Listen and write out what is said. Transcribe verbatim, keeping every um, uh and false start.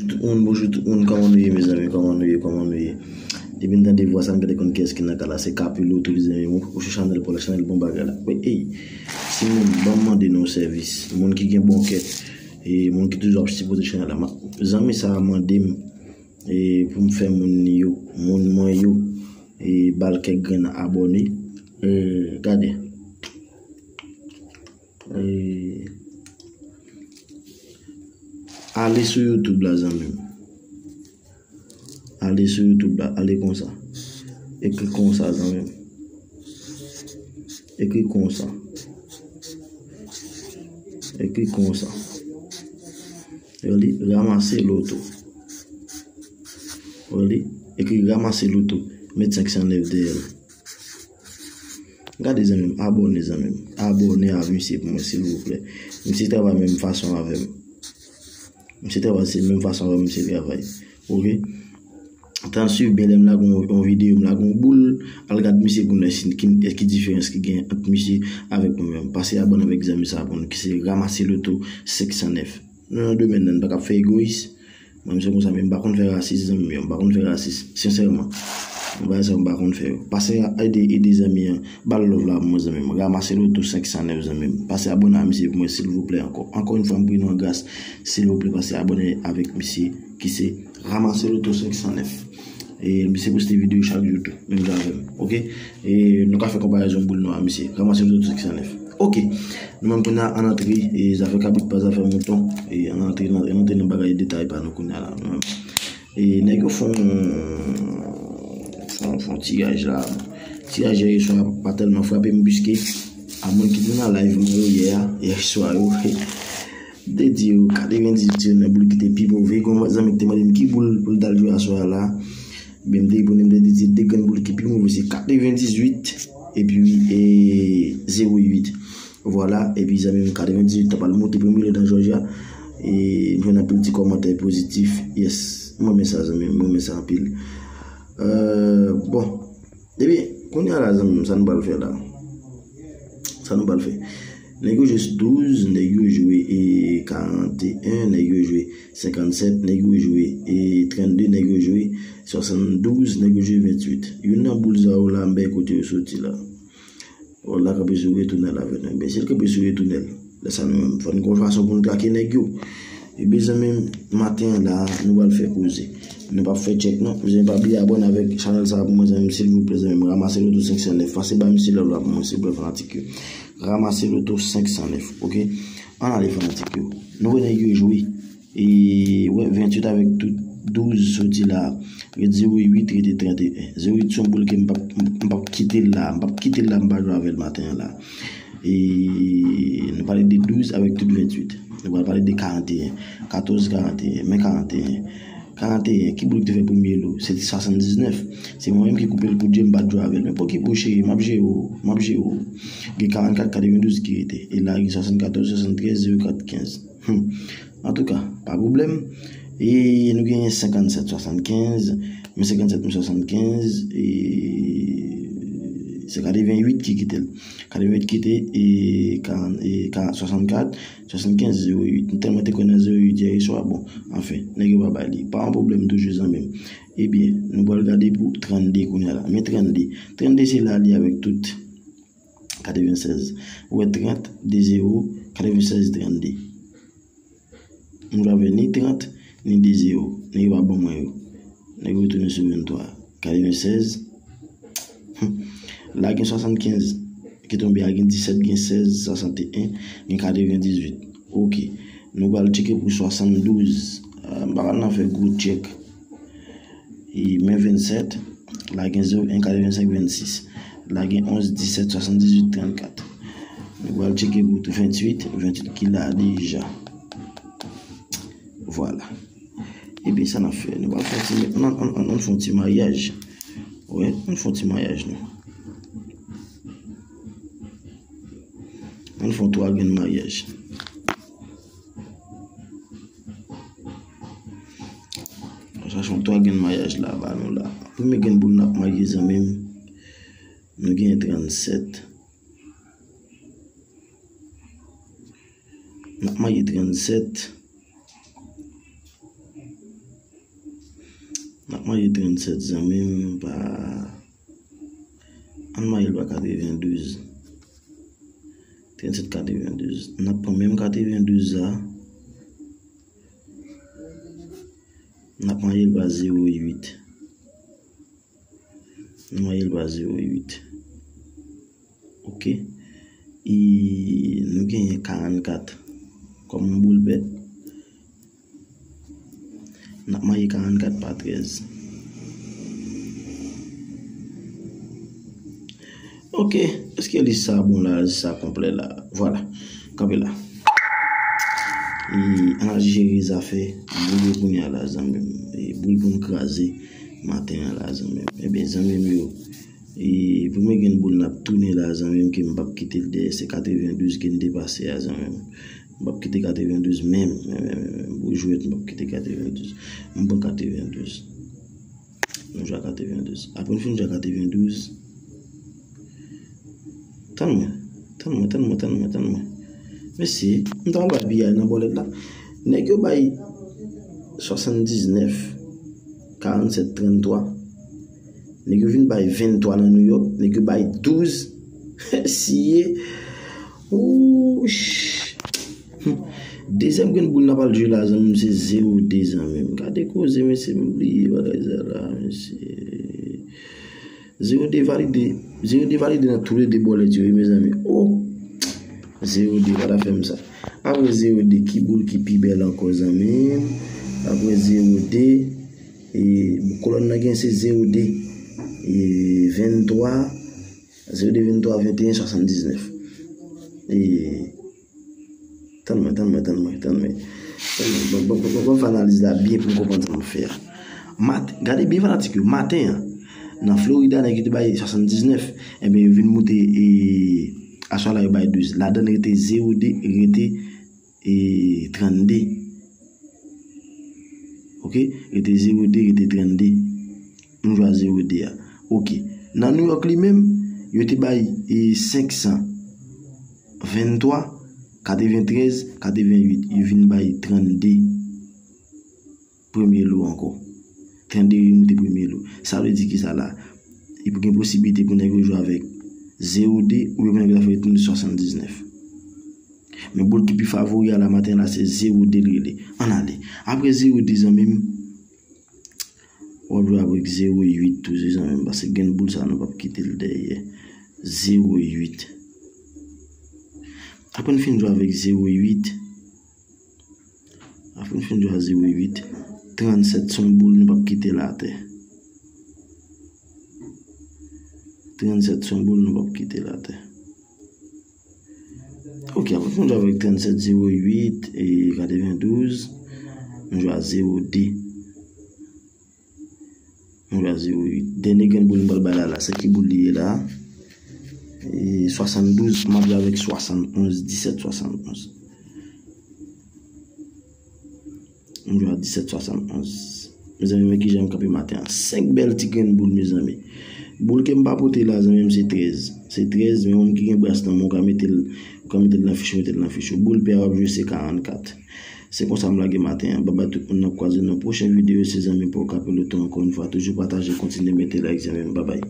Tout moun, bonjou tout moun, kòman nou ye, mezanmi, kòman nou ye, kòman nou ye? Depi n tande vwa sa, m gentan konn kiyès ki nan kay la, se Kapi Loto, mezanmi, ou sou chanèl pa w la, chanèl bon bagay la. Wi, ey, timoun, ban m mande nou sèvis, moun ki gen bon kè, e moun ki toujou ap sipote chanèl la, ma-, zanmi sa a mande m, e pou m fè moun li yo, moun mwen yo, e ba l kèk grenn abòne, e gade. E, ale sou YouTube la, zanmi m. Ale sou YouTube la, ale konsa. Ekri konsa, zanmi m. Ekri konsa. Ekri konsa. Yo li, Ramase Loto. Yo li, ekri Ramase Loto. Met senk san nèf dèyè l. Gade zanmi m, abòne zanmi m. Abòne a misye pou mwen, silvouplè. Misye travay menm fason avè m. Misye travay se menm fason avè m, misye travay. Oke? Tan swiv byen lè m lage yon, yon videyo, m lage yon boul, al gad misye pou nou wè si ki, ki diferans ki gen ant misye avèk mwen menm. Pase abòne avèk zanmi sa pou nou ki se Ramase Loto senk san nèf. Nou nan domèn nan, nou pa ka ap fè egoyis. Mwen, m se konsa, men m pa konn fè rasis, zanmi m yo, m pa konn fè rasis, sensèman. Yon bagay sa yo m pa konn fè yo. Pase ede, ede zanmi an, ba l love la pou mwen, zanmi m. Ramase Loto senk san nèf, zanmi m. Pase abòne a misye pou mwen, silvouplè, ankò. Ankò yon fwa, m priye nou an gras, silvouplè, pase abòne avèk misye ki se Ramase Loto senk san nèf. E misye poste videyo chak jou tou, menm jan avè m, oke? E nou ka fè konparezon boul nou a misye. Ramase Loto senk san nèf. Oke. Nou menm kounye a, ann antre, e zafè kabrit pa zafè mouton. E ann antre nan, ann antre nan bagay detay pa nou kounye a la. Nou menm. E nèg yo fè yon, fè yon, fè yon tiraj la. Tiraj yè swa pa tèlman frape m, piske a moun ki te nan live mwen yo yè a, yè swa yo, m te di yo, katrevendizuit yo nan boul ki te pi move. Gon zanmi ki te mande m ki boul pou l t al jwe aswè a la. Ebyen, m te reponn li, m te di, de grenn boul ki pi move, se katrevendizuit epi, e, zewo uit. Vwala, epi zanmi m, katrevendizuit t ap al monte premye lè nan Jòjya. E m jwenn anpil ti kòmantè pozitif. Yes, m renmen sa, zanmi m, m renmen sa anpil. Euh, bon, ebyen, kounye a la, zanmi m, sa nou pral fè la? Sa nou pral fè? Nèg yo jwe douz, nèg yo jwe, e, karanteyen, nèg yo jwe senkannsèt, nèg yo jwe, e, trannde, nèg yo jwe swasanndouz, nèg yo jwe ventuit. Youn nan boul sa yo la, m bay kote yo soti la. Wòl la kanpe sou retounèl avè nou. Ebyen, si l kanpe sou retounèl, lè sa nou menm, fò n gon fason pou n trake nèg yo. Ebyen, zanmi m, maten an la, nou pral fè koze. Nou p ap fè tchèk, non. Mezanmi, pa bliye abòne avèk chanèl sa a pou mwen, zanmi m, silvouplè, zanmi m. Ramase Loto senk san nèf. Pase ba misye love la pou mwen, silvouplè, fanatik yo. Ramase Loto senk san nèf, oke? Ann ale, fanatik yo. Nou wè nèg yo jwe. E, wè, ventuit avèk tout douz soti la. Ret zewo uit, rete tranteyen. Zewo uit se yon boul ke m p ap, m p ap kite l la. M p ap kite l la, m pa jwe avè l maten an la. E, nou pale de douz avèk tout ventuit. Nou pral pale de karanteyen. Katòz karanteyen, men karanteyen. Karanteyen, ki boul ki te fè premye lo? Se te swasanndiznèf. Se mwen menm ki koupe l pou Dye, m pa t jwe avè l. Men pokipo cheri, m ap jere w, m ap jere w. Gen karannkat, katrevendouz ki rete. E la, gen swasannkatòz, swasanntrèz, zewo kat, kenz. Hmm. Antouka, pa pwoblèm. E nou genyen senkannsèt swasannkenz, men senkannsèt men swasannkenz, e se katreventuit ki kite l. Katreventuit kite, e karan-, e ka-, swasannkat, swasannkenz, zewo uit. M tèlman te kwè nan zewo uit yè swa, bon, anfen, nèg yo pa bay li. Pa yon pwoblèm toujou, zanmi m. Ebyen, nou pral gade pou trannde kounye a la. Men trannde. Trannde se la li avèk tout katrevensèz. Ou wè trant, de zewo, katrevensèz, trannde. M jwe avè ni trant, ni de zewo. Nèg yo pa ban mwen yo. Nèg yo retounen sou venntwa. Katrevensèz. Hmm. La gen swasannkenz ki tonbe a, gen disèt, gen sèz, swasannteyen, gen katrevendizuit. Oke. Nou pral tcheke pou swasanndouz. Ah, m pa pral nan fè gwo tchèk. E men vennsèt, la gen zewo en, katrevensenk, vennsis. La gen onz, disèt, swasanndizuit, trannkat. Nou pral tcheke pou ventuit, ventuit ki la deja. Vwala. Ebyen, sa n ap fè? Nou pral fè yon ti, ann, ann, ann, ann fè yon ti maryaj. Wi, ann fè yon ti maryaj, non. Ann fè yon twa grenn maryaj. Ann chache yon twa grenn maryaj la, ba nou la. Premye grenn boul n ap marye, zanmi m. Nou genyen trannsèt. N ap marye trannsèt. N ap maye trannsèt, zanmi m, pa, ann maye l pa katrevendouz. Trannsèt katrevendouz. N ap pran menm katrevendouz la. N ap maye l pa zewo uit. N ap maye l pa zewo uit. Ok. E nou genyen karannkat kòm yon boul pèp. N ap maye karannkat pa trèz. Ok, èske lis sa bon la, lis sa konplè la? Vwala, kanpe la. E, ann al jere zafè boul yo kounye a la, zanmi m. E, boul pou n kraze maten an la, zanmi m. Ebyen, zanmi m yo, e, premye grenn boul n ap tounen la, zanmi m, ke m p ap kite l dèyè, se katrevendouz ke n te pase a, zanmi m. M p ap kite katrevendouz menm, menm, menm, menm, menm. Pou jwèt, m p ap kite katrevendouz. M pran katrevendouz. Nou jwe a katrevendouz. Apre n fin jwe a katrevendouz, tann mwen, tann mwen, tann mwen, tann mwen, tann mwen. Mesye, m ta pral bay piyay nan bòlèt la. Nèg yo bay swasanndiznèf, karannsèt, tranntwa. Nèg yo vin bay venntwa nan New York. Nèg yo bay douz. Siye. Ouch. Hmm. Dezyèm grenn boul n ap al jwe la, zanmi m, se zewo de, zanmi m. Gade koze, mesye, m bliye bagay sa la, mesye. Zewo de valide. Zewo de valide nan toulede bòlèt yo, wi, mezanmi. Oh! Zewo de, pa ta fè m sa. Apre zewo de, ki boul ki pi bèl ankò, zanmi m? Apre zewo de, e, kolòn nan gen se zewo de, e, venntwa, zewo de, venntwa, venteyen, swasanndiznèf. E, tann mwen, tann mwen, tann mwen, tann mwen. Tann mwen, bon, bon, bon, bon, fè analiz la byen pou m konprann sa m ap fè a. Mat-, gade byen fanatik yo, maten an, nan Florida, nèg yo te bay swasanndiznèf, ebyen, yo vin moute, e, aswè la, yo bay douz. Ladan rete zewo de, rete, e, trannde. Ok? Rete zewo de, rete trannde. M jwe a zewo de a. Ok. Nan New York li menm, yo te bay, e, senk san venntwa, katreventrèz, katrevenuit. Yo vin bay trannde. Premye lo ankò. Trannde remoute premye lo. Sa vle di ki sa la? Li pou gen posiblite pou nèg yo jwe avèk zewo de oubyen pou nèg yo ta fè retenn swasanndiznèf. Men boul ki pi favori a la maten la, se zewo de l rele. Ann ale. Apre zewo de, zanmi m, w ap jwe avèk zewo uit toujou, zanmi m, paske grenn boul sa, nou p ap kite l dèyè. Zewo uit. Apre n fin jwe avèk zewo uit, apre n fin jwe a zewo uit, trannsèt se yon boul, nou p ap kite l atè. Trannsèt se yon boul, nou p ap kite l atè. Ok, apre n fin jwe avèk trannsèt, zewo uit e katrevendouz, nou jwe a zewo de. Nou jwe a zewo uit. Dènye grenn boul m pral bay la, la, se ki boul li ye la? E, swasanndouz, m ap jwe avèk swasannonz, disèt swasannonz. M jwe a disèt swasannonz. Mezanmi, men kijan m kanpe maten an. Senk bèl ti grenn boul, mezanmi. Boul ke m pa pote la, zanmi m, se trèz. Se trèz, men moun ki gen bras nan men w ka mete l, ou ka mete l nan fich ou, mete l nan fich ou. Boul pè a w ap jwe se karannkat. Se konsa m lage maten an. Babay tout moun, n ap kwaze nan pwochen videyo. Se zanmi pa w Kapiloto ankò yon fwa. Toujou pataje, kontinye mete like, zanmi m. Babay.